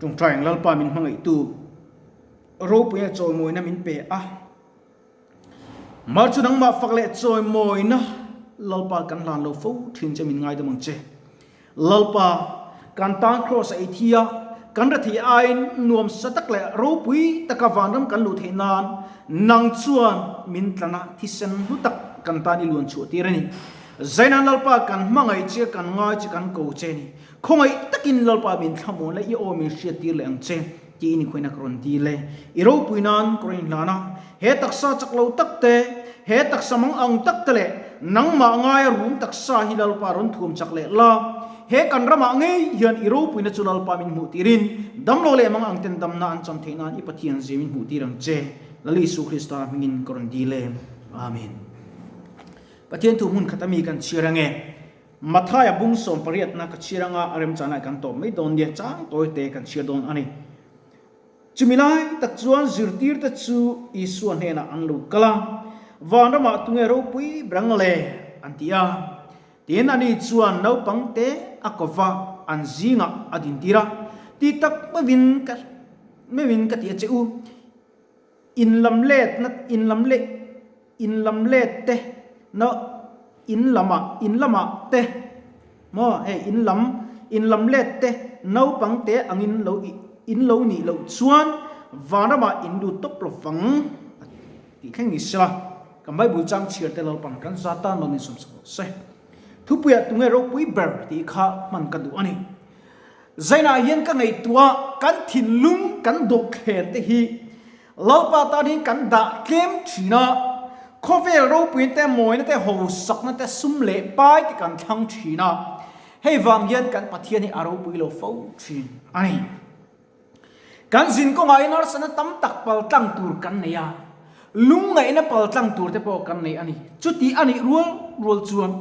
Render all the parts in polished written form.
Tawngtai ang Lalpa min hmangaihtu ropuina chawimawina min pe a. Mar chu nangmah fak leh chawimawina Lalpa kan hlan lo fo thin che min ngaidam ang che. Lalpa, kan tan Kraws a ei thi a, kan rethei aiin nuam sa tak leh ropui taka vanram kan luh theih nan nang chuan min tlan a, thisen hlu tak kan tan i luan chhuah tir a ni. Zainan Lalpa kan hmangaih che, kan ngai che, kan ko che a ni. Khawngaih takin Lalpa min thlamuan leh i aw min hriat tir leh ang che tiin i khawinak rawn dil e. I ropui nan ka rawn inhlan a, he taksa chak lo tak te, he taksa mang ang tak te leh nangmah ngaia rum taksa hi Lalpa rawn thuam chak leh la. He kan ramah ngei hian i ropuina chu Lalpa min hmuh tirin damlo leh mang ang ten damna an chan theih nan i Pathian zia min hmuh tir ang che. Lal Isu Krista hmingin ka rawn dil e. Amen. Pathian thu hmun khat ami kan chhiar ange. Mathaia bung sawmpariatna ka chhiar anga a remchana kan tawp mai dawn nia chang tawi te kan chhiar dawn a ni. Chumi lai tak chuan zirtirte chu Isua hnenah an lo kal a, Vanramah tunge ropui berang le? an ti a. Tin, ani chuan naupang te a kova an zingah a dintir a, Ti tak meuhin ka meuhin ka ti a che u, In lam let na in lam leh in lam let te na in lamah in lamah te maw hei in lam in lam let te naupang te angin lo in lo nih loh chuan vanramah in lut tawp lo vang a tih thleng ni sela kan Bible chang chhiar te Lalpan kan za tan lo min sawmsak rawh se. Thupuiah tunge ropui ber tih kha hman ka duh a ni. Zainah hian ka ngaihtuah kan thinlung kan dawhthlen te hi Lalpa tan hi kan dah tlem thin a, khawvel ropuina te, mawina te, hausakna te, sum leh pai te kan thlang thin a, hei vang hian kan Pathian hi a ropui lo fo thin a ni. Kan zin kawngah hian harsatna tam tak paltlang tur kan nei a, lungngaihna paltlang tur te pawh kan nei a ni. Chuti a nih rual rual chuan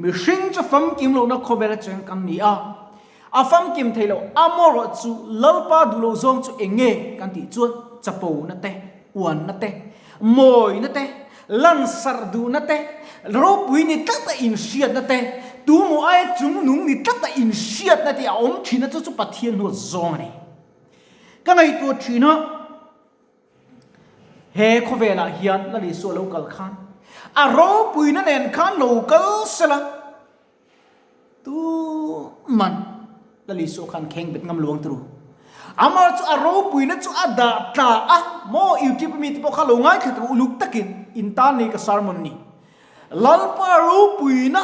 Mihring chu famkim lohna khawvel a cheng kan ni a, a famkim thei loh amarawh chu Lalpa duh loh zawng chu eng nge kan tih chuan chapona te, uanna te, mawina te, lansarh duhna te, ropui ni tlata inhriatna te, tumaw aia chungnung ni tlata inhriatna te a awm thin a, chu chu Pathian hnuat zawng a ni. Ka ngaihtuah thin a. He khawvelah hian Lal Isua lo kal khan a ropuina nen khan lo kal sela tu man Lal Isua khan kheng bet ngam luang turu. Amah chu a ropuina chu a dah tla a maw YouTube mi te pawh kha lo ngaithla tur uluk takin in tan nei ka sermon ni. Lalpa ropuina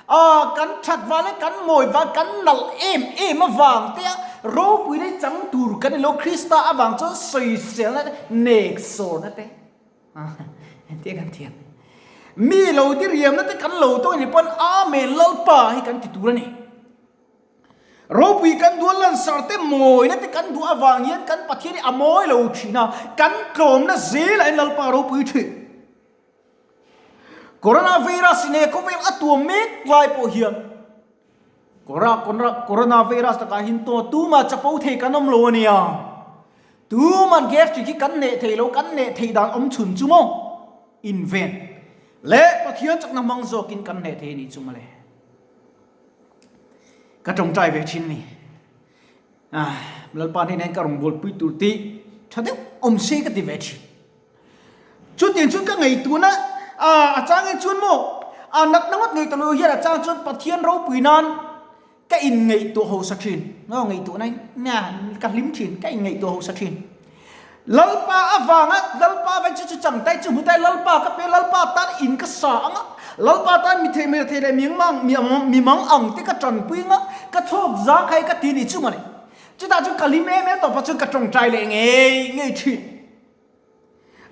a kan that vang leh kan mawi vang kan nalh em em avang te a ropuina hi chang tur kan ni lo Krista avang chuan sawiselna te nek sawrna te entir kan thiam mi lo diriamna te kan lo tawk a nih pawn Amen Lalpa hi kan ti tur a ni. Ropui kan duh a lansar te mawina te kan duh avang hian kan Pathian hi a mawi lo thin a kan tlawmna zelah hian Lalpa ropui thin. Coronavirus in he khawvel a tuam mek lai pawh hian Coronavirus takah hin taw tumah chapo thei kan awm lo a nia. Tuman gastric hi kan neh thei lo, kan neh theih dan awm chhun chu maw inven leh Pathian chakna hmang zawkin kan neh thei a nih chu mawle. Ka tawngtai ve thin ni. Lalpa hnenah hian ka rawngbawlpui tur tih tha deuh awm se ka ti ve thin. Chutiang chuan ka ngaihtuahna a changin chuan maw a natna ngawt ngaihtuah lo hian a chang chuan Pathian ropui nan ka inngaihtuah hausa thin. Maw ngaihtuahna in ka hlim thin, ka inngaihtuah hausa thin. Lalpa avanga Lalpa avang chu chu changtai chu hmutai Lalpa ka pe Lalpa tan in ka sa anga Lalpa tan mi thei mi thei leh mi mang mi mang ang te ka tanpui anga ka chhawk zang khai ka ti ni chu mawle. Chutah chuan ka hlim em em tawp a chuan ka tawngtai leh ngei ngei thin.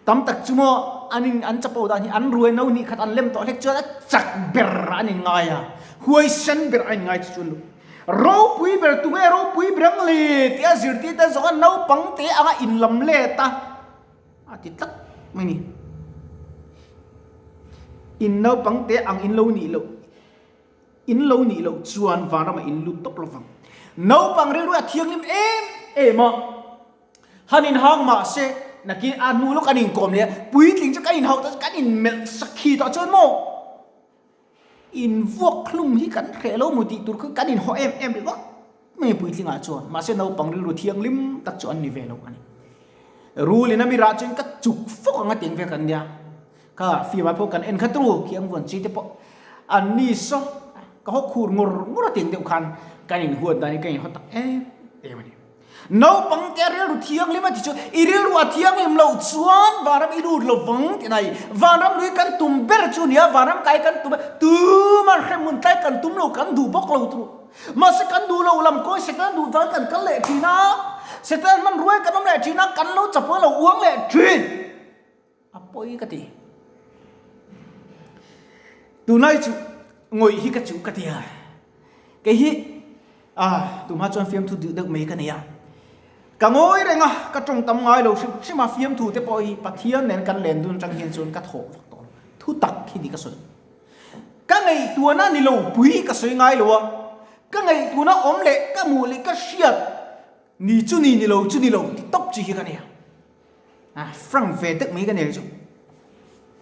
Tam tak chu maw an in an chapo dan hi an ruai no hnih khat an lem tawh hlek chuan a chak ber an in ngai a, huaisen ber a in ngai chu chuan lo. Ropui ber tunge ropui ber ang le tih a zirtir te zawng a naupang te anga in lam let a a ti tlat mai ni. In naupang te ang in lo nih loh in lo nih loh chuan vanramah in lut tawp lovang. Naupang rilru a thianghlim em em a. Han inhang mah se, nakin a hnu lawk an inkawm leh a, puitling chu kan inhauh tawh chu kan inmelh sakhi tawh chuan maw invuak hlum hi kan hreh lo maw tih tur kha kan inhaw em em ringawt mai puitlingah chuan, mahse naupang rilru thianghlim tak chu an ni ve lo a ni. Rul in a mi rah chuan ka chuk fawk ang a tih ang vel kan nia. Kha film ah pawh kan en kha turu khiang vuan chi te pawh an ni saw ka haw khur ngawr ngawr a tih ang deuh khan kan inhuat dan hi ka inhaw tak em em a ni. Naupang te a rilru thianghlim a ti chu i rilru a thianghlim loh chuan vanram i lut lovang tih nai. Vanram lui kan tum ber chu nia vanram kai kan tum a tuman hremhmun tlai kan tum lo kan duh bawk lo turu. Mahse kan duh lo lam kawi Satan duh dan kan kal leh thin a, Satan hmanruai kan awm leh thin a, kan lo chapo lo uang leh thin. A pawi ka ti. Tunlai chu ngawih hi ka chuh ka ti a. Kei hi ah tumah chuan fiamthu duh deuh mai ka nei a. Ka ngawi reng a, ka tawng tam ngai lo hrim hrim a, fiamthu te pawh hi Pathian nen kan len dun atang hian chuan ka thawh vak tawh lo. Thu tak hi ni ka sawi. Ka ngaihtuahna ni lo pui ka sawi ngai lo a, ka ngaihtuahna awm leh ka hmuh leh ka hriat ni chu ni ni lo chu ni lo ti tawp chi hi ka nia. A frank ve deuh mai ka nia chu.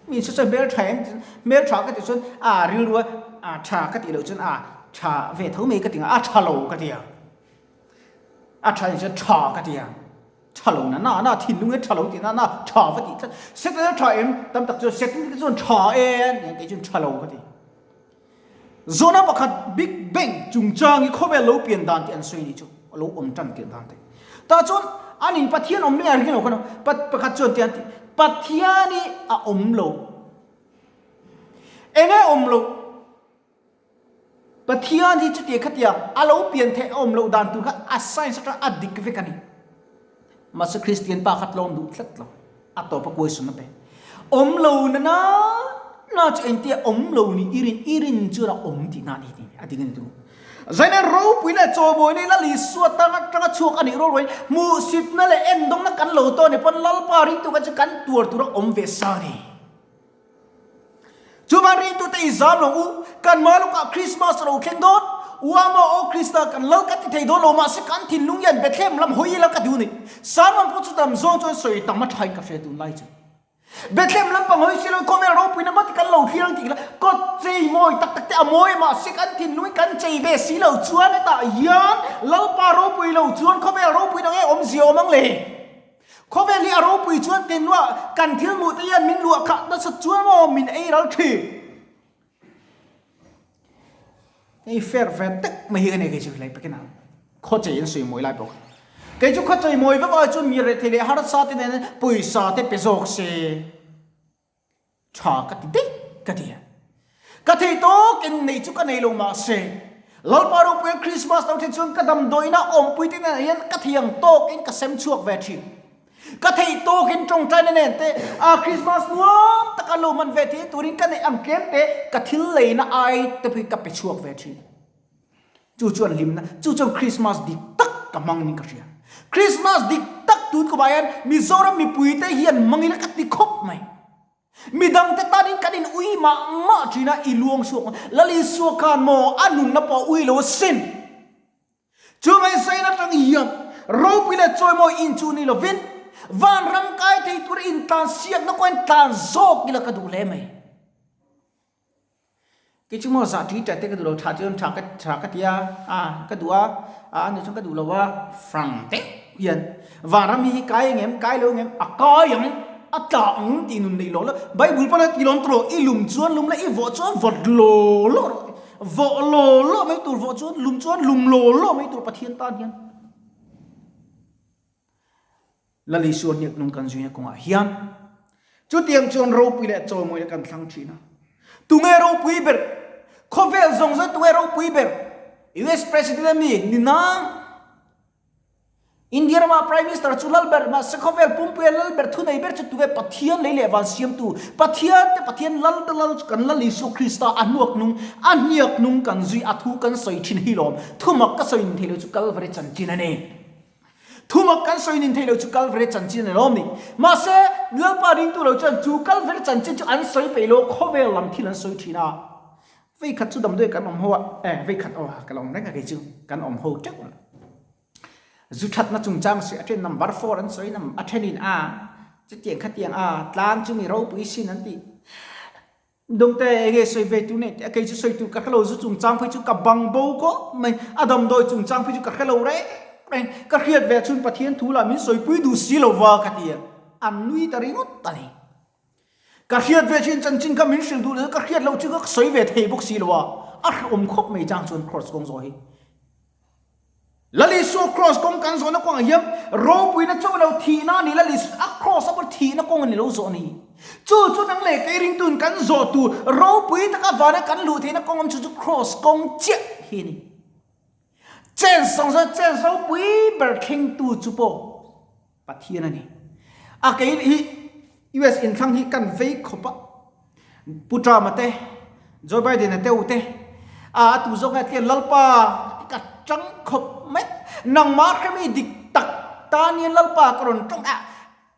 Mi chu chuan hmel tha em hmel tha ka tih chuan a rilru a tha ka tih loh chuan a tha ve tho mai ka ti a, a tha lo ka ti a. A tha ni chuan tha ka ti a. Tha lo na na na thinlung e tha lo tih na na tha va tih tlat. Setana tha em? Tam tak chuan Setana te chuan tha e an ti a, kei chuan tha lo ka ti. Zawhna pakhat Big Bang chungchang hi khawvel lo pian dan tih an sawi ni chu a lo awm tan tirh dan te. Tah chuan an in Pathian awm ring a ring lo khan pakhat chuan ti an ti Pathian hi a awm lo. Enge awm lo? Pathian hi chuti khatiang a lo pian theih a awm loh dan tur kha a science atang a dik vek a ni. Mahse Kristian pa kha tlawm duh tlat lo. A tawp a question a pe. Awm lo na na na chu engtia awm lo ni i rin i rin chuan a awm tih na a ni tih a dik a ni tu. Zaina ropui leh chawimawi nei Lal Isua tang atanga chhuak a nih rual rualin hmuhsitna leh endawngna kan lo tawn ni pawn Lalpa ringtu kha chu kan tuar tur a awm ve sa a ni. Chuvan ringtute i zam lo u, kan malukah Krismas a lo thleng dawn, Uama aw Krista kan lal ka ti thei dawn lo mahse kan thinlung hian Bethlehem lam hawi ila ka duh ni. Sermon pawh chu tam zawng chuan sawi tam a thain ka hre tunlai chu. Bethlehem lampang hawi si lo khawvel ropuina ngawt kan lo thlir ang tih kha kawt chei mawi tak tak te a mawi mahse kan thinlung hi kan chei ve si lo chuan hetah hian Lalpa ropui lo chuan khawvel ropuina nge awmzia awm ang le? Khawvel hi a ropui chuan tin luah kan thil hmuh te hian min luah khah nasa chuan maw min ei ral thin. Hei fair ve tak mai hi ka nei kei chu hlei pakin ang. Khaw chei an sawi mawi lai pawh kha. Kei chu khaw chei mawi vek ai chuan mi rethei leh harsa te nen pawisa te pe zawk se. Tha ka ti daih ka ti a. Ka thei tawkin neih chu ka nei lo mahse, Lalpa ropuian Krismas lo then chuan ka damdawiina awmpui te nen hian ka thei ang tawkin ka sem chhuak ve thin. Ka thei tawkin tawngtaina nen te a Krismas nuam taka lo hman ve thei turin ka neih ang tlem te ka thil leina ai te pawh hi ka pe chhuak ve thin. Chu chuan hlimna, chu chuan Krismas dik tak ka hmang niin ka hria. Krismas dik tak tun kumah hian Mizoram mipuite hian hmang ila ka ti khawp mai. Midangte tanin kan in ui mah mah thin a, i luang chhuak mai. Lal Isua khan maw a nunna pawh a ui lo asin. Chu ngaihsain atang hian ropui leh chawimawi in chu ni lovin vanram kai thei tura intlansiakna kawngin tlan zawk ila ka duh hle mai. Kei chu maw zah ṭi ṭai te ka duh lo, ṭha chuan ṭha ka ṭha ka ti a, a ka duh a, a ani chuan ka duh lo a, frang deuh hian vanram hi hi kai ang em, kai lo ang em, a kai ang, a tla ang tih nun neih lo la, Bible pawn a ti lawm tawh i lum chuan lum la, i vawh chuan vawt law law rawh, vawh law law mai tur, vawh chuan lum chuan lum law law mai tur Pathian tan hian. Lal Isua hniak nung kan zuina kawngah hian chutiang chuan ropui leh chawimawina kan thlang thin a. Tunge ropui ber? Khawvel zawng zawng tunge ropui ber? US President a mi ni nang? India rama Prime Minister chu lal ber, mahse khawvel pumpuia lal ber thunei ber chu tunge? Pathian lei leh van siamtu, Pathian te Pathian lal te lal chu kan Lal Isua Krista a hnuak nung, a hniak nung kan zui a thu kan sawi thin hi lawm. Thumak ka sawi nin theilo chu Kalvari chanchin a ni. Thumak kan sawi nin theih loh chu Kalvari chanchin a ni lawm ni. Mahse, Lalpa ringtu lo chuan chu Kalvari chanchin chu an sawi peih lo, khawvel lam thil an sawi thin a. Veikhat chu damdawi kan awm ho a, eh veikhat aw ka la awm reng a kei chu, kan awm ho teuh lo. Zu thatna chungchang sawi a then number four an sawi a thenin a, chutiang khatiang a, tlang chu mi ropui sin an ti. Dawngte enge sawi ve tur nei teh a, kei chu sawi tur ka hrelo zu chungchang phei chu ka bang bo khawp mai, a damdawi chungchang phei chu ka hrelo reng reng, ka hriat ve chhun Pathian thu lah min sawipui duh si lo va ka ti a, an nui ta ringawt a ni. Ka hriat ve thin chanchin kha min hrilh duh lo, ka hriat loh chu ka sawi ve thei bawk si lo a, a hrehawm khawp mai chang chuan Kraws kawng zawh hi. Lal Isua Kraws kawng kan zawhna kawngah hian ropuina chauh lo thihna a ni. Lal Isua a Kraws a pawh thihna kawng a ni lo zawh a ni. Chu chu nang leh kei ringtuin kan zawh tur ropui taka vana kan luh theihna kawng awm chu chu Kraws kawng chiah hi a ni. Chen zawng zawng chen ropui ber thlengtu chu pawh Pathian a ni. A kei hi US inthlang hi kan vei khawp a, Pu Trump-a te, Joe Biden-a te u te, a a tu zawk nge tlian Lalpa ka tang khawp mai. Nangmah hremi dik tak tan hian Lalpa ka rawn tawng a,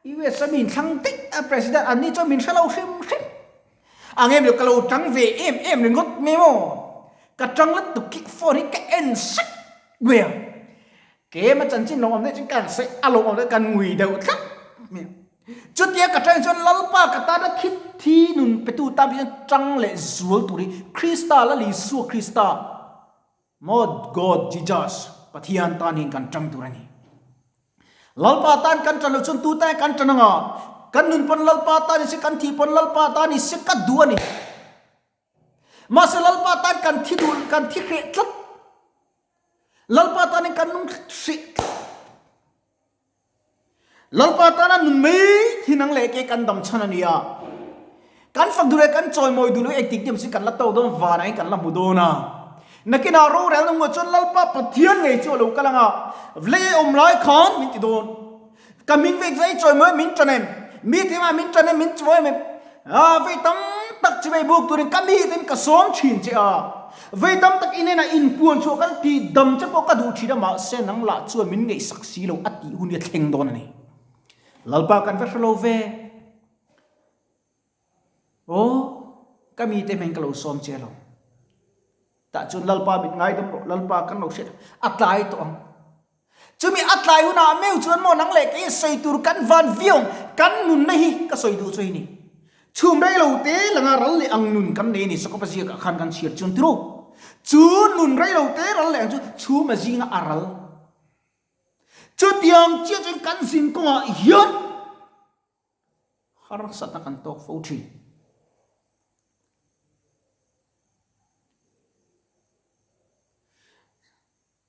US a mi inthlang daih a President an ni chuan min hre lo hrim hrim. A ngem lo ka lo tang ve em em ringawt mai maw. Ka tang lutuk khi phone hi ka en sek mai a. Kem a chanchin lo awm daih chuan kan sawi a lo awm daih kan ngui deuh tlat mai a. Chutia ka tang chuan Lalpa ka tana thi thi nun petu tan hian tang leh zual tur hi Krista Lal Isua Krista maw God Jesus Pathian tan hian kan tang tur a ni. Lalpa tan kan tan loh chuan tu tan kan tan anga kan nun pawn Lalpa tan ni se kan thih pawn Lalpa tan ni se ka duh a ni. Mahse Lalpa tan kan thi duh kan thi hreh tlat. Lalpa tanin kan nung hrih tlat. Lalpa tana nun mai hi nang leh ke kan dam chhan a ni a. Kan fak duh leh kan chawimawi duh loh engtik dim sin kan la to dawn vanah in kan la hmu dawn a. Nakinah rorelna hmuh chuan Lalpa Pathian ngei chu a lo kal ang a, vlei awm lai khan min ti dawn. Ka hming vek zai chawimawi min tan em? Mi te mah min tan em? Min chawi em? A, vei tam tak chi vei buk turin ka mi ten ka sawm thin che a. Vei tam tak i hnenah inpuan chhuah ka tih dam che pawh ka duh thin a, mahse nang lah chuan min ngaihsak si lo a tih hun hi a thleng dawn a ni. Lalpa kan va hre lo ve. Aw, ka mi te hming ka lo sawm che lo. Tah chuan Lalpa mit ngaidam rawh, Lalpa kan lo hriat a tlai tawh ang. Chumi a tlai hunah meu chuan maw nang leh kei sawi tur kan van viau ang, kan nunna hi ka sawi duh chu hei ni. Chhum rei lo te langa ral leh ang nun kan nei a ni, Jakob-a ziakah khan kan chhiar chuan tiru. Chu nun rei lo te ral leh ang chu chhum a zinga a ral. Chutiang chiah chuan kan zin kawngah hian harsatna kan tawk fo thin.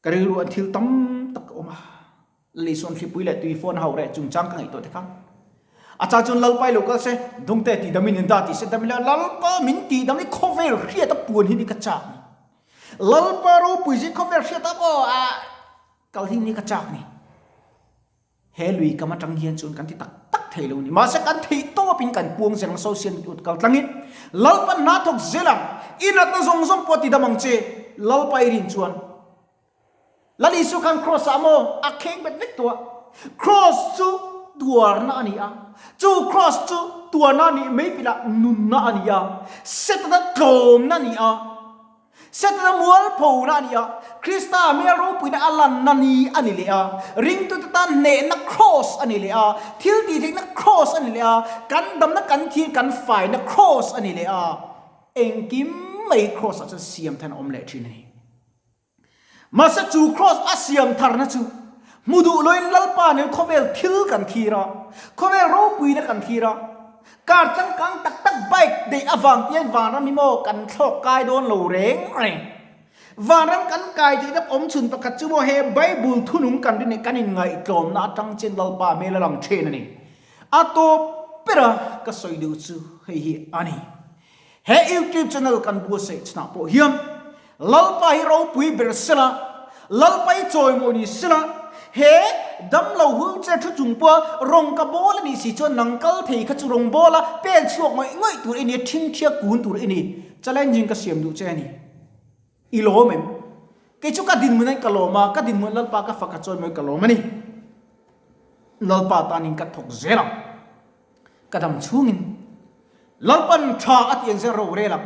Ka rilru an thil tam tak a awm a, Lisuan hripui leh tui phone hauh reh chungchang ka ngaihtuah te kha. A chang chuan Lalpa i lo kal se, Dungte tih dam in in dah tih se dam ila, Lalpa min tih dam hi khawvel hriat a puan hi ni ka chak ni. Lalpa ropui zia khawvel hriat a maw a kal hi ni ka chak ni. He lui kam atang hian chuan kan ti tak tak thei lo ni. Mahse kan theih tawpin kan puang zel ang social media kal tlangin Lalpa hna thawk zel ang, i natna zawng zawng pawh ti dam ang che, Lalpa i rin chuan. Lal Isua khan Kraws ah maw a kheng bet vek tawh a, Kraws chu tuarna a ni a, chu Kraws chu tuarna a nih mai pilah nunna a ni a, Setana tlawmna a ni a. Setana mualphona a ni a, Krista hmel ropuina a lanna ni a ni leh a, ringtute tan hnehna kraws a ni leh a, thil tihtheihna kraws a ni leh a, kan damna kan thil kan faina kraws a ni leh a, engkim mai kraws ah chuan siam than a awm leh thin a ni. Mahse chu kraws a siam tharna chu hmu duh loin Lalpa nen khawvel thil kan thlir a, khawvel ropuina kan thlir a, Car changkang tak tak bike neih avang tian vanram hi maw kan thlawk kai dawn lo reng reng. Vanram kan kai theihna awm chhun pakhat chu maw he Bible thunung kan rin leh kan inngaihtlawmna atang chian Lalpa hmel a lang thin a ni. A tawp bera ka sawi duh chu hei hi a ni. He YouTube channel kan buatsaih chhanah pawh hian Lalpa hi ropui ber sela, Lalpa hi chawimawi ni sela, he damlo wheelchair thu chung pawha rawng ka bawl a nih si chuan nang kal thei kha chu rawng bawla pen chhuak ngawih ngawih tur i ni a, ṭhingṭhia kun tur i ni. Challenging ka siam duh che a ni. I lawm em? Kei chu ka dinhmun ain ka lawm a, ka dinhmun Lalpa ka fak a chawimawi ka lawm a ni. Lalpa tanin ka thawk zel ang. Ka dam chhungin Lalpan tha a ti ang zel rorel ang.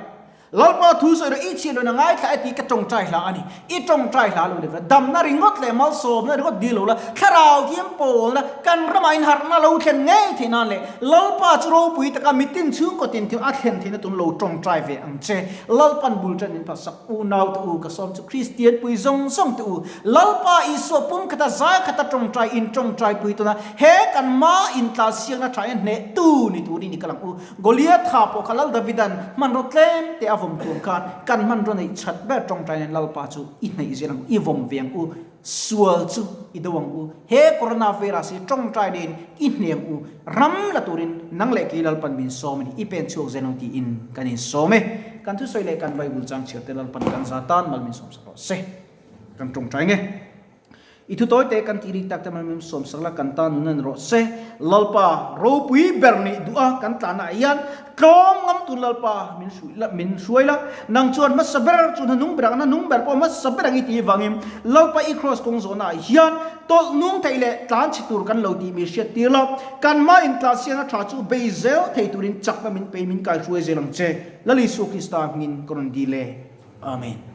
Lalpa thu sawi rawh, i chhiat loin a ngaithla e tih ka tawngtai hla a ni. I tawngtai hla lo ni ve. Damna ringawt leh malsawmna ringawt dil lo la, thlarau thiam pawlna kan ramah inharhna lo thlen ngei theih nan leh Lalpa chu ropui taka mitin chhungkaw tin thil a thlen theihna tun lo tawngtai ve ang che. Lalpan bul tan min phalsak unau te u, ka sawm chu Kristian pui zawng zawng te u, Lalpa Isua pum khata zai khata tawngtai in tawngtai pui tawna he kan ma intlan siakna tha hian hnehtu ni turin i kal ang u. Goliatha pawh kha Lal Davidan hmanraw tlem te a vawm tur khan kan hmanraw neih that ber tawngtai nen Lalpa chu i hnaih zel ang u, i vawm ve ang u, sual chu i do ang u, he Corona virus hi tawngtai nen i hne ang u, ram la turin nang leh kei Lalpan min sawm a ni, i pen chhuak zel ang tiin kan insawm e. Kan thusawi leh kan Bible chang chhiar te Lalpan kan za tan mal min sawmsak rawh se. Kan tawngtai nge. I thu tawi te kan tih rik tak te mai min sawmsak la kan tan nun en rawh se. Lalpa ropui ber nih duh a kan tlanah hian tlawm ngam tun Lalpa min hruih la min hruai la. Nang chuan hmasa ber chu hnanung ber ang hnanung ber pawh hmasa ber ang i tih vangin Lalpa i kraws kawng zawhnaah hian tawlh nung theih leh tlan chhe tur kan lo tih mi hriat tir la. Kan hma intlansiakna tha chu bei zel thei turin chakna min pe min kaihruai zel ang che. Lal Isua Krista hmingin ka rawn dil e. Amen.